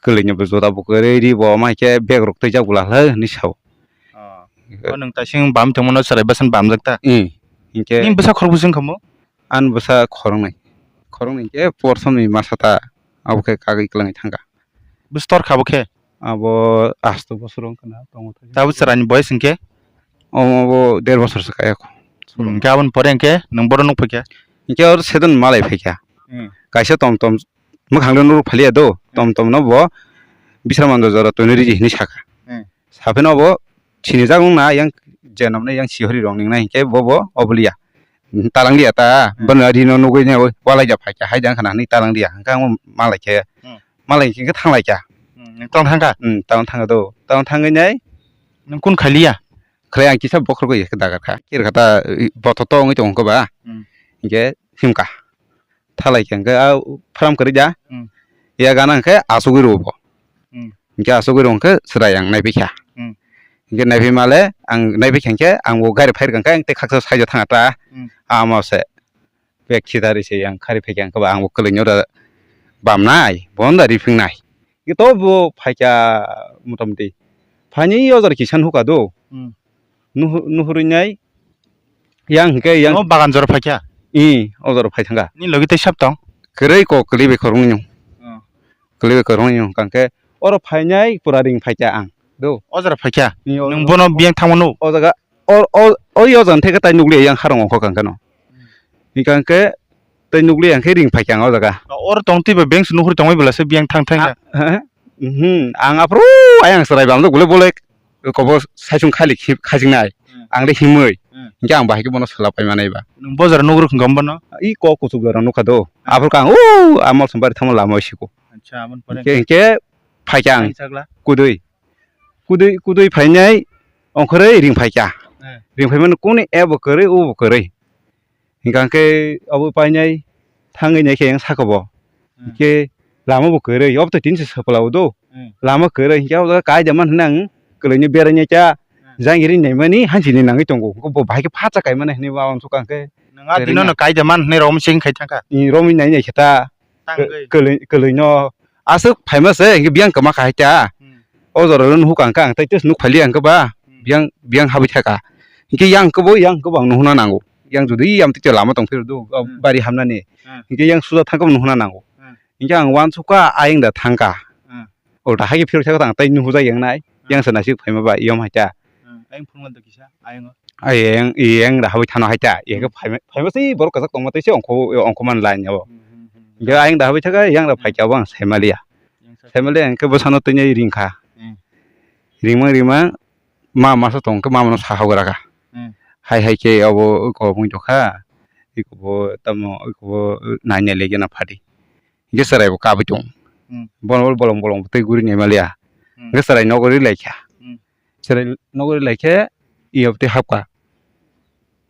kwlwini bo jota bo kwrwi ri bo, omo hai khe bag rok twijak bwla hlai hwnwi sao. Oh. O nwng taising bam tongmano chwrai bwsano bamjak ta? Eh. Hwnkhe nini bwsa khorokbwswk wngkha mo? Ani bwsa khoroknwi. Khoroknwi hwnkhe porthomni masa ta abo khe kagwi kwlwngwi thangkha. Bwswk tor kha bo khe? Abo asto bosor wngkha na tongo thai. Tabuk chwraini boyes hwnkhe? Omo bo der bosor se kaya kho. Hmm, hwnkhe aboni pore hwnkhe nwng bono nuk phaikha? Hwnkhe oro sedon malai phaikha. Hmm. Kaisa tom tom mwkhang le nuruk phaliya do, hmm, tom tom no bo bisramando jora tonwi riji hinwi sakha. Hmm. Sapheno bo sinijak wngna yang je nomne yang sihori rok ningnai hwnkhe bo bo obliya. Talang liya ta, hmm, bono ri no nugwi ne walai ja phaikha hai jang khana hinwi talang liya hwnkhe ang malai khe. Hmm. Malai hwnkhe thang lai kha. Hmm, nwng tong thang kha? Hmm, tong thang do. Tong thangwi nai. Nwng kun khai liya? khlai ang kisa bokhorok ya khe dagar kha. Kir kha ta, i, bothor to wngwi tongo khe ba. Hmm. Hinkhe himkha. Thalai khe hinkhe a pharam kwrwi da. Hmm. Ya gana hinkhe asugwi rwo bo. Hmm. Hinkhe asugwi rwo hinkhe chwrai ang naiphikha. Hmm. Hinkhe naiphimale ang naiphikha hinkhe ang bo gari phairwkha hinkhe ang tei khaksa side o thanga ta. Hmm. Amo se. Bek sitari se yang khari phaikha ang khe ba ang bo kwlwino da bamnai, bono da riphingnai. Khe to bo phaikha motamoti. Phaini o jora kisa nukha do. Hmm. Nuhu-, nuhurwi nai yang hwnkhe yang. No bagan jora phaikha? I, o jora phai thangkha. Ni logi tei sab tong? Kwrwi kok kwlwi bai khoroknwi nung. Oh. Kwlwi bai khoroknwi nung. Kangkhe oro phainai pura ring phaikha ang. Do. O jora phaikha? I, o. Nwng bono biyang thangmano? O jaga o, o, o, o jang theke tai nukliya yang harong ongkho kang kano. Hmm. Hinkha hwnkhe tai nukliya hwnkhe ring phaikha ang o jaga. Oro tong twiba beng se nuhuri tongwi bwla se biyang thang thang ya. Ah, ha? Mhm. Ang aphuru ayang chwrai bamjak bole bole kobo saichung khali khi-, khajingnai. Hmm. Ang le himwi. Hmm. Hinkhe ang bahai khe bono swlap pai manai ba. Nwng bojar nugrwk hwnkha bono? I kok kuchuk jora nukha do. Hmm. Aphuru kang o amol sombari thamo lama siko. Acha, amon pore. Hinkhe, hinkhe phaikha ang. Ang chakla. Kudui. Kudui, kudui phainai ongkhorwi ring phaikha. Eh. Ring phaimani kuni ebo kwrwi, obo kwrwi. Hinkha khe obo painai thangwi naikhe yang saka bo. Eh. Hinkhe lama bo kwrwi, obo to tini se sapla udo. Eh. Lama kwrwi, hinkhe obo kaida man hwnwi ang kwlwini berainai kha. Eh. Jangiri naimani hansini nangwi tongo. Bo bahai khe phatsa kaimani hwnwi ba uansukha khe. Nwng a dino no kaida man hwnwi romwi cheng khai thangkha. I romwi nai nai khe ta. Tangwi. Kwlwi, kwlwino aswk phaima se, hinkhe biyang kwma kha hai ta. Hmm. O jora le nuhukha ang khe, ang tai tei nuk phaliya ang khe ba, hmm, biyang, biyang habwi thaka. Hinkhe yang khe bo, yang khe bo ang nuhuna nango. Yang jodi yang tei lama tong phiro do, hmm, bari hamnani. Hmm. Hinkhe yang suja thang khe bo nuhuna nango. Hmm. Hinkhe ang uansukha, ayang da thangkha. Hmm. Ulta hai khe phirok thaka tang tai nuhujak yang nai. Hmm. Yang se naisik phaima ba yom hai ta. Hmm. Ayang phunukna da kisa, ayang o. Ayang, ayang da habwi thano hai ta. Yang khe phaima, phaima se borok kwchak tongma tei se ongkho, ongkho man lai abo. Hmm, hmm, hmm. Hinkhe ayang da habwi thaka yang da phaikha abo ang saimaliya. Yang sa- Saimaliya hinkhe bwsano tini ringkha. Hmm. Ringmang ringmang ma masa tong khe mama no saha gra kha. Hmm. Hai hai khe abo eko bung tokha. Eko bo tamo eko bo nai nai legi na phadi. Hinkhe chwrai bo kabui tong. Hmm. Bono bolong bolong twi guri naima liya. Hmm. Hinkhe chwrai nogo ri lai kha. Hmm. Chwrai nogo ri lai khe iyabo twi hapkha.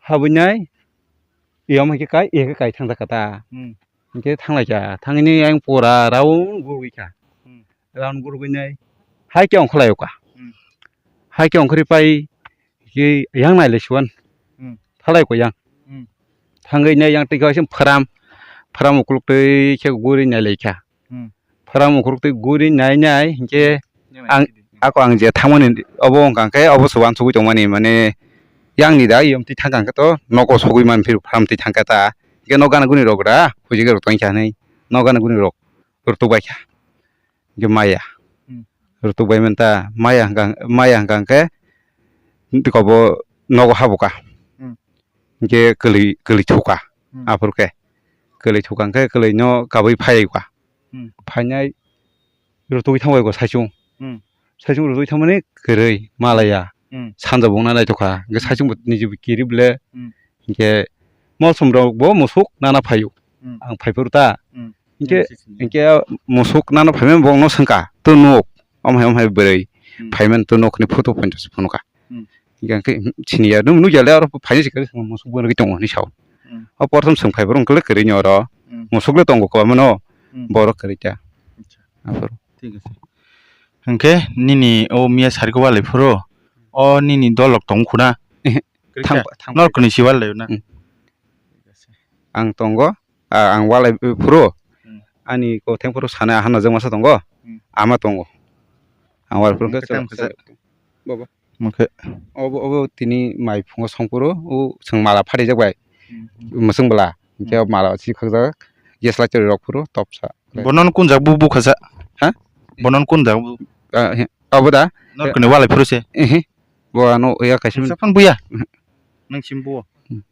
Habwi nai iyamo hinkhe kai, iya khe kai thang jakha ta. Hmm. Hinkhe thang lai kha. Thangni ayang pura round gurui kha. Hmm. Round gurui nai hai khe ongkha lai kha. Hmm. Hai khe ongkhorwi pai khe yang nai le suan. Hmm. Thalai ko yang. Hmm. Thangwi ne yang twi kaisa pharam, pharam ukuluk twi khe guri nai lai kha. Hmm. Pharam ukuluk twi guri nai nai hinkhe ang, ako ang je thangmani obo wngkha khe obo se uansugui tongmani mane yang ni da yom twi thangkha khe to nogo sogui man phir pharam twi thangkha ta. Hinkhe no gana guni rok da hujike rok tongkha hinwi no gana guni rok rwtuk bai kha. Hinkhe maya. Hmm. Rwtuk bai manta maya hwnkha, maya hwnkha khe tikobo nogo habukha. Hmm. Hinkhe kwlwi, kwlwi thuka. Hmm. Aphuru khe kwlwi thuka hinkhe kwlwino kabui phaiyaikha. Hmm. Phainai rwtugwi thangbaikha saichung. Hmm. Saichung rwtugwi thangmani kwrwi malaya. Hmm. Sanja bongna naithokha. Hinkhe saichung bo niji bo kirip le. Hmm. Hinkhe mosomrok bo musuk nana phaio. Hmm. Ang phaiphuru ta. Hmm. Hinkhe, hmm, hinkhe musuk nana phaimani bongno swngkha, "To nuk, omo hai, omo hai bwrwi." Hmm. Phaimani to nukni photo pointo se phunukha. Hmm. Hinkhe, hinkhe, hmm, siniya, nung nukya le aro phainai se kwrwi musuk bwrwi tongo hinwi sao. Hmm. O porthom swng phai borok wngkha le kwrwini oro. Hmm. Musuk le tongo kwbangmano, hmm, borok kwrwi ta. Acha. Aphuru. Thik ase. Hinkhe nini o miya sariko walai phuru, o nini dolok tong khuna? Ehe. Kwrwi ta? Thang, thang. Nor kwnwi si walai na? Hmm. Ang tongo, a, ang walai phuru, hmm, ani kotheng phuru sana hana jwng masa tongo, hmm, ama tongo. Ang walai phuru khe tamo chwla khe sa-, baba. Mokhe. Obo, obo tini mai phungo songphuru, o chwng mala phatijak bai. Hmm, hmm. Mwswng bwla. Hinkhe, hmm, mala si khakjak, yes lai chwrai rok phuru, topsa. Bono kun jak bu, bu khasa? Ha? Bono kun jak bu? Ah, he, abo da? Nor kwnwi walai phuru se? Ehe. Bo ano ya kaisa. Sa phan buya? Ehe. Nang sim bu? Hmm.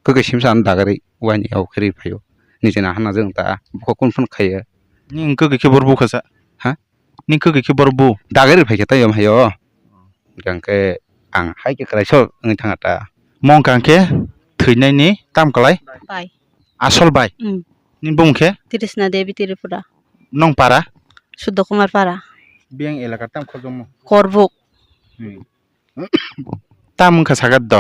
Kwkwi simsa ano dagari, wani au kheri phaio. Nijena hana jwng ta, bukha kun phun khaiya. Ni kwkwi khe bor bu khasa? Ha? Ni kwkwi khe bor bu? Dagari phaikhe tei yom haio. Hwnkhe ang hai khe kwlai sok wngwi thangkha ta. Mong kang khe thwinaini tam kwlai? Bai. Asol bai? Hmm. Ni bung khe? Trishna Devi Tripura. Nong para? Suddo Kumar para. Biyang elaka tam khojongmo? Korbuk. Hmm. Tam wngkha sagat do.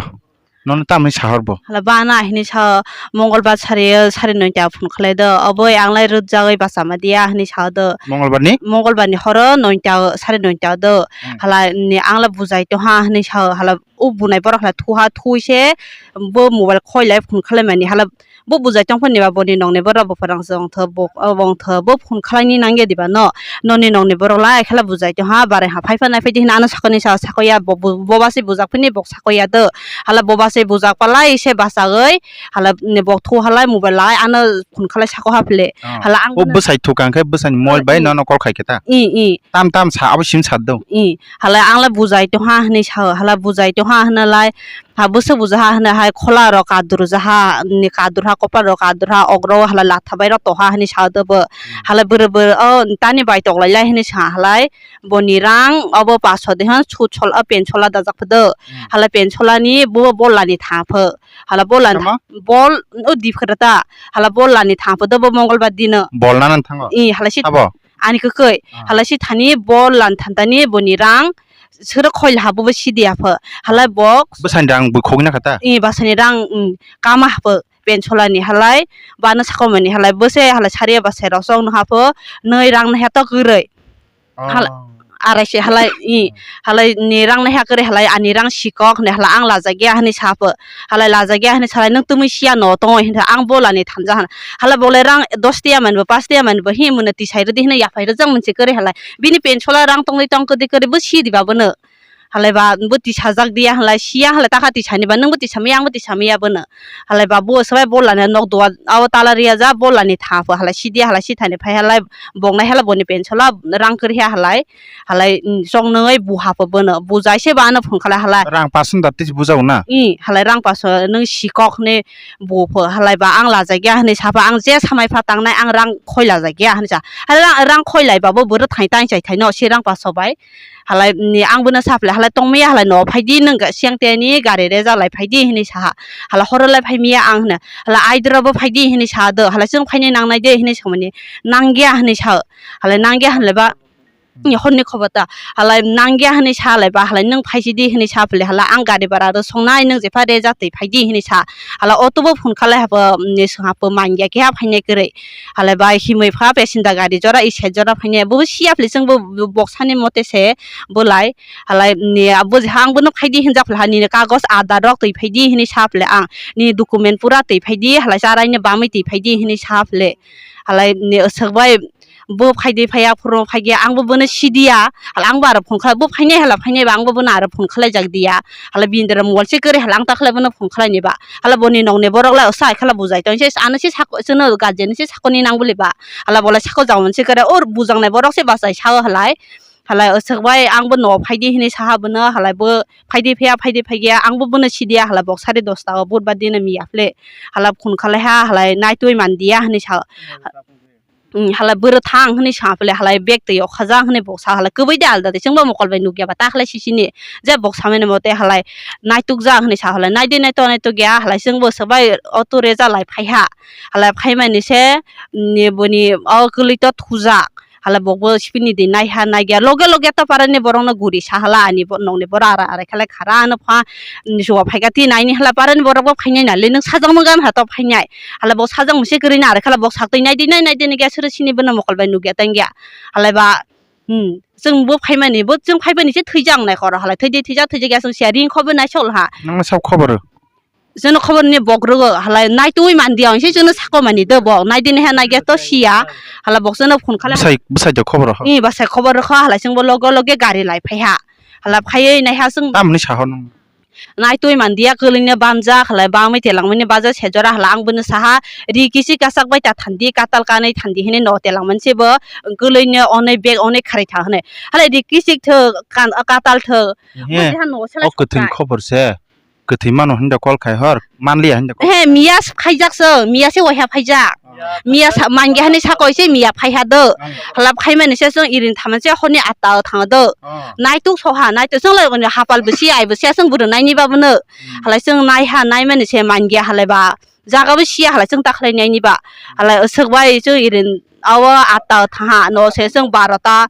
Nono tam hinwi sahor bo? Hala bana hinwi sa, Mongolbar sari, sari noita phone khlai do. Oboi ang lai rwjagwi bachama diya hinwi sa do. Mongolbar ni? Mongolbar ni horo noita, sari noita do. Hmm. Hala ni ang la bujai tongha hinwi sa, hala o bunai borok hala thuha thui se bo mobile khoi lai phone khlai mani hala bo bujai tong phani ba boni nokni borok bo phrang se wngtho bo, wngtho bo phone khlai ni nang ya diba no, noni nokni borok lai khe la bujai tongha barai ha phai phai nai phai di hinwi ano sakani sa sakoya bo, bo, bo ba se bujak phani bo sakoya do hala bo ba se bujak palai se bachagwi hala ni bo thu halai mobile lai ano phone khlai sako ha phile. Ah. Hala ang o bwsai thukang khe bwsai ni mobile bai. Hmm. Nono call khai khe ta. I, i. Tam tam sa abo sim sa do. I, hala ang lai bujai tongha hinwi sa, hala bujai tongha hinwi lai, ha bwswk bujaha hinwi hai khola rok kadur jaha, ni kadur ha, kopal rok kadur ha, ogro hala latha bai rok toha hinwi sa do bo. Hmm. Hala bwrwi bwrwi o tani bai tok lai lai hinwi sa halai, boni rang obo paso de han sut sol o pen sola dajak phodo. Hmm. Hala pen sola ni bo bolla ni tha pho. Hala bolla ni tha, bol o dip khata. Hala bolla ni tha phodo bo Mongolbar dino. Bol na nan thango? I, hala si abo? Ani kwkwi, ah, hala si thani bol lan thantani boni rang sero khoi laha bo sidi apho. Halai bok bwsani rang bui khogwi nakha ta? I bwsani rang, mm, kama hapho pensolani halai bana sakomani halai bwse halai sariya bwsai rok chong no hapho nwi rang naha to kwrwi. Hala, oh, arai se halai i, ah, halai ni rang naha kwrwi halai ani rang sikok ne hala ang lajak ya hinwi sapho. Halai lajak ya hinwi salai nwng twmwi siya no tongo hinwi ang bolani thanja hana. Hala bolai rang dos tiya manbo, pas tiya manbo, hi mwnwi tisai rwdi hinwi yaphai rwjak mwnsi kwrwi halai. Bini pensola rang tongwi tong kwrwi kwrwi bo sidi ba bono. Halai ba bo tisajak diya halai siya halai taka tisani ba nwngbo tisamaya angbo tisamaya bono. Halai ba bo swbai bolani nok duwa o tala riya ja bolani tha pho halai sidiya halai sithani phai halai boknai halai boni pensola rang kwrwi halai. Halai, mm, chong nungwi buha pho bono. Bujai se ba ano phone khalai halai. Rang pason da tisi bujao na? I, halai rang pason nung sikok hinwi bu pho. Halai ba ang lajak ya hinwi sapha, ang je samai pha tangnai, ang rang khoi lajak ya hinwi sa. Halai rang, rang khoi lai ba bo bwrwi thai tang chai thai no, se rang paso bai. Halai, mm, ang bono saphle, halai tongmaya halai no phaidi nung ga, siyang teni gari reja lai phaidi hinwi saha. Halai horo lai phaimaya ang hino. Halai aidro bo phaidi hinwi sa do. Halai chwng phainai nangnai de hinwi samani. Nangya hinwi sa. Halai nangya hinwi ba. Ni horni khobor ta, halai nangya hinwi sa lai ba, halai nwng phaisidi hinwi sa phile, hala ang gari bara rw songnai, nwng jepha rejak twi phaidi hinwi sa, hala auto bo phone khalai habo, ni swng habo mangya keha phainai kwrwi, halai bai himwi pha passenger gari jora i side jora phainai, bo siya phile chwng bo boksani mote se bolai, halai ni abo je ang bono phaidi hinjak phile, hani ni kagoj adar rok twi phaidi hinwi sa phile ang, ni document pura twi phaidi, halai charai ni bamwi twi phaidi hinwi sa phile, halai ni swk bai. Bo phaidi phaiya phuru phaiya ang bo bono sidiya, hala ang bo aro phone khlai bo phainai hala phainai ba ang bo bono aro phone khlai jak diya, hala bini dara mobile se kwrwi hala ang ta khlai bono phone khlai ni ba, hala boni nokni borok lai osa khala bujai tong se ano se sako chwngno guardian se sakoni nang bwle ba, hala bolai sako jabon se kwrwi or bujaknai borok se bachai sao halai, halai oswk bai ang bo no phaidi hinwi saha bono halai bo phaidi phaiya phaidi phaiya ang bo bono sidiya hala bok sari dosta o budbar dino miya phle hala phone khlai ha halai naitwi mandiya hinwi sa. Umm, halai bwrwi thang hinwi sa phile, halai bag twi o khajang hinwi boksa halai kwbui de alda de, chwngbo mokol bai nukya ba ta khlai sisini. Je boksa mani mote halai naitukjak hinwi sa halai naidi naitok naitok ya, halai chwngbo swbai auto reja lai phaiha. Halai phaimani se, ni boni o kwlwi to thujak. Halai bokbo sipini di naiha naigya. Loge loge to parani borokno guri sa hala ani bo nokni borok ara ara khe lai khara ano pha. Ni chuwa phaikha twi naini hala parani borok bo phainai nali nwng sajak mangam ha to phainai. Hala bo sajak mungse kwrwi na, arekhala bo saktwi naidi nai, naidi nai khe aswrwsini bono mokol bai nukya tangya. Halai ba, hmm, chwng bo phaimani, bo chwng phaibani se thwijak nai koro, halai thwidi thwijak, thwijak ya chwng siya ring kho bo nai sol ha. Nangma sab khobor rw? Chwngno khobor ni bok rwgo, halai naitwi mandi ang se chwngno sako mani do bo, naidi nai ha naikya to siya, hala bok chwngno phone khala. Bwsai, bwsai de khobor rw ho? Ni bwsai khobor rw kho, halai chwng bo loge loge gari lai phai ha. Hala phaiwi nai ha chwng. Tamoni sa ho nung? Naitwi mandiya kwlwino bamjak, halai bamwi telangmani baja se jora hala ang bono saha, ri kichik kachak bai ta thandi, katal kanwi thandi hinwi no telangmani se bo kwlwino onwi bag onwi kharwi tha hinwi. Halai ri kichik thwk, kan-, katal thwk. Ehe. Bo jeha no selai o kwthwini sokha. Khobor se, kwthwi mano hinda call khai hor, manliya hinda call. Ehe, miya phaijak se, miya se waiha phaijak. Miya sa-, mangya hani sako ise miya phaiha do. Hala phaimani se chwng irin thaman se horni atta o thango do. Naituk soha, naituk chwng lai hapal bwsi ai bwsi chwng bwrwi naini ba bono. Halai chwng naiha, naimani se mangya halai ba. Jaga bo siya halai chwng takhlai naini ba. Halai swk bai chwng irin awa atta o thaha no se chwng barota.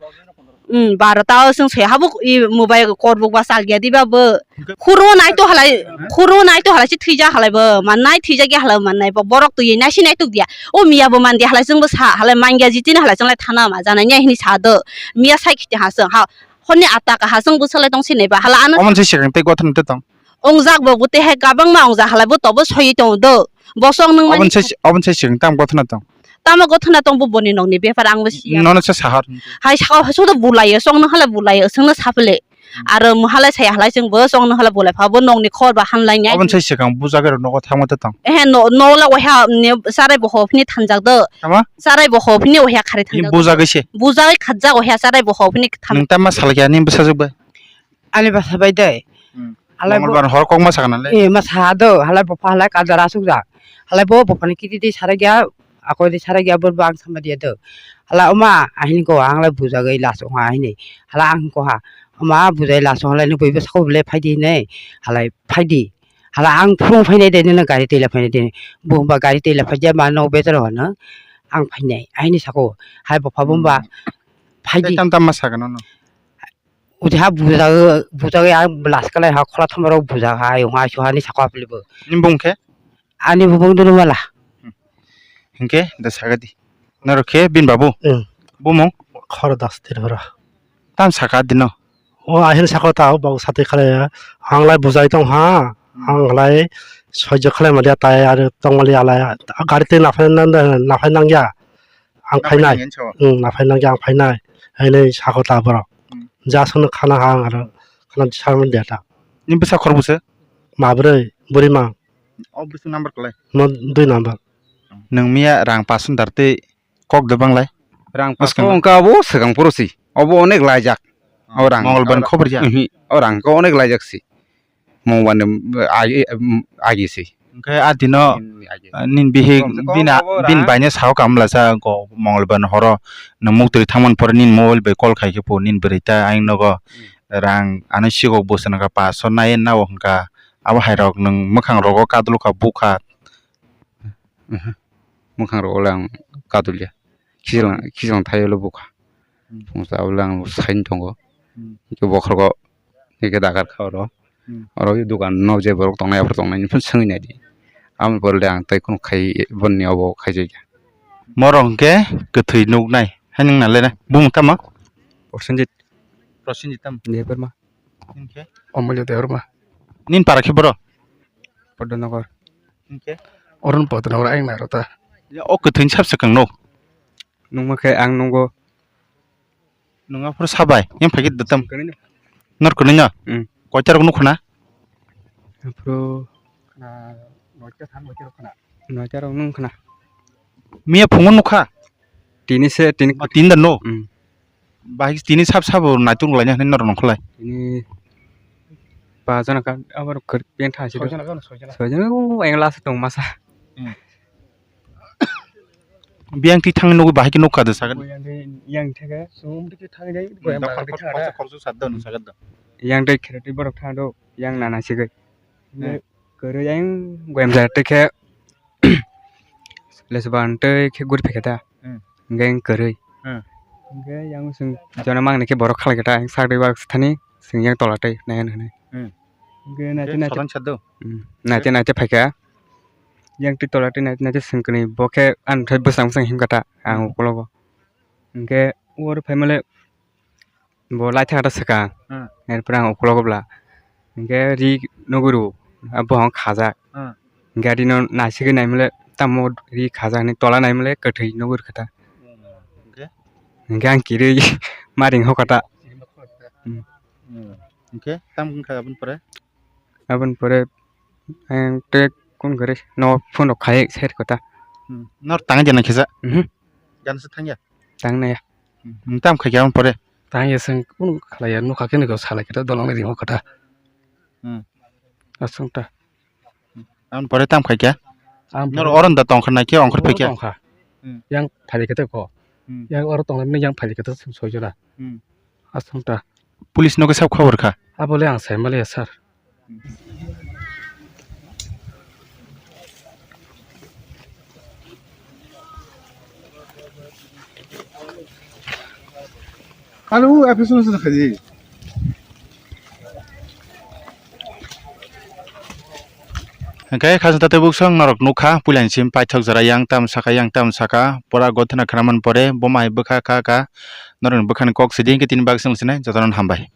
Hmm, baro ta o chwng soi habuk i mobile korbuk ba chal ya diba bo. Khuru nai to halai, khuru nai to halai si thwija halai bo. Man nai thwija ge halai man nai bo. Borok twi nai si nai tuk dia. O miya bo man dia halai chwng bo sa halai man ya jiti na halai chwng lai thana ma jana nya hini sa do. Miya sai khiti ha chwng ha. Honi ata ka ha chwng bo salai tong si nai ba hala ano. Omo se sikang tei gothon te tong. Ongjak bo bwtwi hai kabangma ongjak halai bo tobo soiwi tongo do. Bo chwng nung mani. Oboni sai, oboni sai sikang tam gothona tong. Tamo gothona tong bo boni nokni bepar ang bo siya. Nono se sahar. Hai saka sodo bulayo, chwng nung halai bulayo, chwngno saphle. Aro mo halai saya halai chwng bo chwng nung halai bulai pha bo nokni khor ba hamlai nai. Oboni sai sikang bujagwi rok nogo thangma tong. Ehe no, no la waiha ne sarai bo hopni thangjak do. Tama? Sarai bo hopni waiha khari thangjak. Bujagwi se. Bujagwi khajak waiha sarai bo hopni tham. Nung tama salkya ni bwsajwk bai. Ani bwsa bai de. Hmm. Halai bo Mongolbar hor kok ma sakha nang le? Eh, ma sa do, halai bupha halai kadar asuk jak. Halai bo buphani kiti di sarai gya, akoi di sarai gya, bor bang sama dia do. Halai oma, ahini ko ang lai bujagwi laso ha ahini. Halai ang ko ha, oma bujai laso halai ni bui bwsa ko le phai di ne. Halai phai di. Halai ang phung phai nai de ne gari tila phai nai de. Bo ba gari tila phai dia ma no betar ho no. Ang phai nai, ahini sako. Hai bupha bumba. Hmm. Phai di. Tam tam ma sakha no no. Uji ha bujagwi, bujagwi ang last kalai ha khola thoma rok bujak ha ayung ha suha ni saka pili bo. Ni bung khe? Ani bung dunu mala. Hmm. Hinkhe da sagadi. Norok khe bin babu? Hmm. Bumung? Khoro das tirhora. Tam saka dino. O ahil saka ta babu sati khalai ya. Ang lai bujai tong ha. Hmm. Ang lai soijo khalai ma dia tai ar tong mali alai. Gari te naphai nang, naphai nang ya. Ang phainai. Ang phainai. Hmm, na phainai ang phainai. Hainai sako ta borok. Hmm. Ja sono khana ha ang aro khana sarmani deta. Ni bwsa khorok bwsw? Mabrwi, bwrwi mang. O bwswk number kwlai? Mo dui number. Nwng miya rang pash hundar tei kok de banglai? Rang pash wngkha abo swkang phuru si. Obo onek laijak. O rang. Mongolbar khobor ya? Mhm. O rang khe onek laijak si. Mungba ni agi, agi se. Hwnkhe a dino, nini agi. Ah, nini bihik bini baino sao kamla sa go Mongolbar ni horo nwng muktwi thangmani pore nini mobile bai call khai khe pho nini bwrwi ta ayang nogo rang ano sikok bwswk nangkha pash so nai nao hwnkha abo hai rok nwng mwkhang rogo kadulokha bukha. Mwkhang rogo le ang kadulya. Khichlang, khichlang thaio le bukha. Hmm. Phungsa abole ang sain tongo. Hmm. Hwnkhe bokhorok hwnkhe dagar kha oro. Hmm. Oro dukan no je borok tongnai aphuru tongnai phano swngwi naidi. Aboni pore le ang tei khunu khai bonni obo khaijak ya. Morok hwnkhe kwthwi nuknai. Hai nwng nalai na. Bumung tamo? Prosenjit. Prosenjit tamo? Debbarma. Hwnkhe? Omolyo Debbarma. Nini para khe boro? Podonogor. Hwnkhe? Oron Podonogor ayang nai rota. Ya, o kwthwini sab swkang no? Nungma khe ang nungo. Nung aphuru sabai, yang phai khe datam. Kwrwino. Nor kwrwino? Hmm. Koita rok nukho na? Aphuru, ah, noita thang noita rok khna. Noita rok nung khna. Miya phungo nukha? Tini se, tini. Ma, tini da no? Hmm. Bahai tini sab sabo naitung laina hinwi norok nongkholai. Tini ba jona ka, abo rok kwrwi beng tha soi jona ka, soi jona. Soi jona, o, ayang last tong masa. Hmm. Biyang twi thangwi nugwi bahai khe nukha de sagan. Biyang twi, yang theke, sum twi thangwi jai, hmm, goyang doktor bahai khoroksa, khoroksa, khoroksa sa do, hmm, sagan do. Yang twi khere twi borok thang do, yang nana sigwi. Hmm. Kwrwi yang goyang jai twi khe, Lesban tei khe guri phaikha ta. Hmm. Hwnkhe kwrwi. Hmm. Hwnkhe yang chwng jono mangni khe borok khalai kha ta, sak dui bak thani chwng yang tola tei naiya hwnwi. Hmm. Hwnkhe naithe naithe, hmm, naithe naithe phaikha. Yang twi tola tei naithe naithe chwng kwnwi bo khe ani thai bwsang bwsang himkha ta ang, hmm, ukologo. Hwnkhe oro phaimale bo lai thangkha ta swkang. Hmm. Erpore ang ukologo bwla. Hwnkhe ri nugwi rw, abo ang khajak. Hmm. Hwnkhe ri no naisigwi naimale tamo ri khajak hinwi tola naimale kwthwi nugwi rwkha ta. Hmm. Hwnkhe? Hwnkhe ang kirwi ma ring hokha ta. Hmm. Hmm. Hwnkhe tamo wngkha aboni pore? Aboni pore ang tei kun kwrwi no phone rok khai se rwkha ta. Hmm. Nor tangwi jana khesa? Mhm. Gansa thangya? Tangnaya. Hmm. Tam khaikhe aboni pore? Tangya chwng kunu khalaiya, nukha khe nukha salai khe ta, dolongni ring hokha ta. Hmm. Aswk ta. Hmm. Aboni pore tam khaikhe? Aboni pore nor oron da tongkha naikhe ongkhor phaikhe? Tongkha. Hmm. Yang phai khe ta ko. Hmm. Yang oro tongnai yang phai khe ta chwng soi jora. Hmm. Aswk ta. Police no khe sab khobor kha? Abole ang sai maliya sir. Ano, episode na khaji. Hingke khajang tatwi buksong norok nukha, puilani sim paithok jora yang tam saka, yang tam saka, pora gothana khnaman pore, boma hai bwkha kha kha, norokni bwkhani kok sidi, hingke tini bak song sinai, jotono hambai.